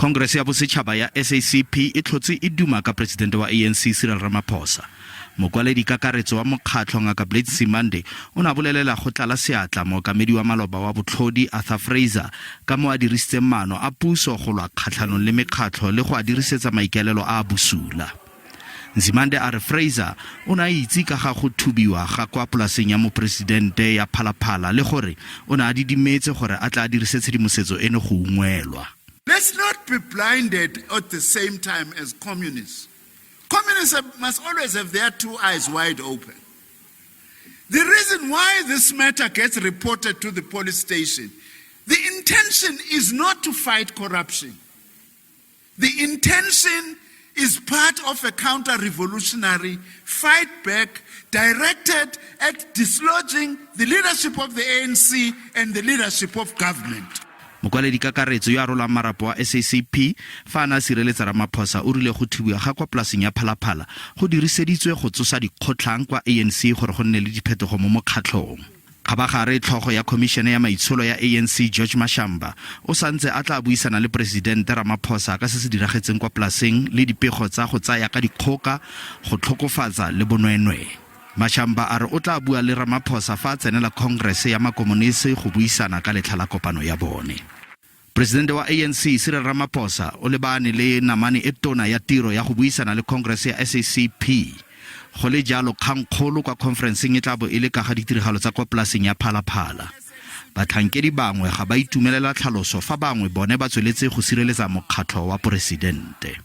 Congress ya Bosetšhaba ya SACP e tlhotse e duma ka Presidente wa ANC Cyril Ramaphosa. Mokwaledi kakaretso wa mokgatlho Ngaka Blade Nzimande o ne a bolelela go tlala seatla mookamedi wa maloba wa botlhodi Arthur Fraser ka mo a dirisitseng maano a puso go lwa kgatlhanong le mekgatlho le go a dirisetsa maikaelelo a a bosula. Nzimande a re Fraser o ne a itse ka ga go thubiwa ga kwa polaseng ya moporesidente ya Phalaphala le gore o ne a didimetse gore a tla a dirise tshedimosetso eno go ungwelwa. Let's not be blinded at the same time as communists. Communists must always have their two eyes wide open. The reason why this matter gets reported to the police station, the intention is not to fight corruption. The intention is part of a counter-revolutionary fight back directed at dislodging the leadership of the ANC and the leadership of government. Mokwaledi kakaretso yo a rolang marapo wa SACP fa a ne a sireletsa Ramaphosa o rile go thubiwa ga kwa polaseng ya Phalaphala go diriseditswe go tsosa dikgotlhang kwa ANC gore go nne le diphetogo mo mokgatlhong. Kgabagare, tlhogo ya khomišene ya maitsholo ya ANC George Mashamba o sa ntse a tla buisana le Poresidente Ramaphosa ka se se diragetseng kwa polaseng le dipego tsa go tsaya ka dikgoka, go tlhokofatsa le bonweenwee. Mashamba a re o tla bua le Ramaphosa fa a tsenela khongrese ya makomonese go buisana ka letlha la kopano ya bone. Presidente wa ANC Cyril Ramaphosa o lebane le namane e tona ya tiro ya go buisana le Congress ya SACP. Go le jalo, kgang kgolo kwa khonferenseng e tla bo e le kaga ditiragalo tsa kwa polaseng ya Phalaphala. Batlhankedi bangwe ga ba itumelela tlhaloso fa bangwe bone ba tsweletse go sireletsa mokgatlho wa poresidente.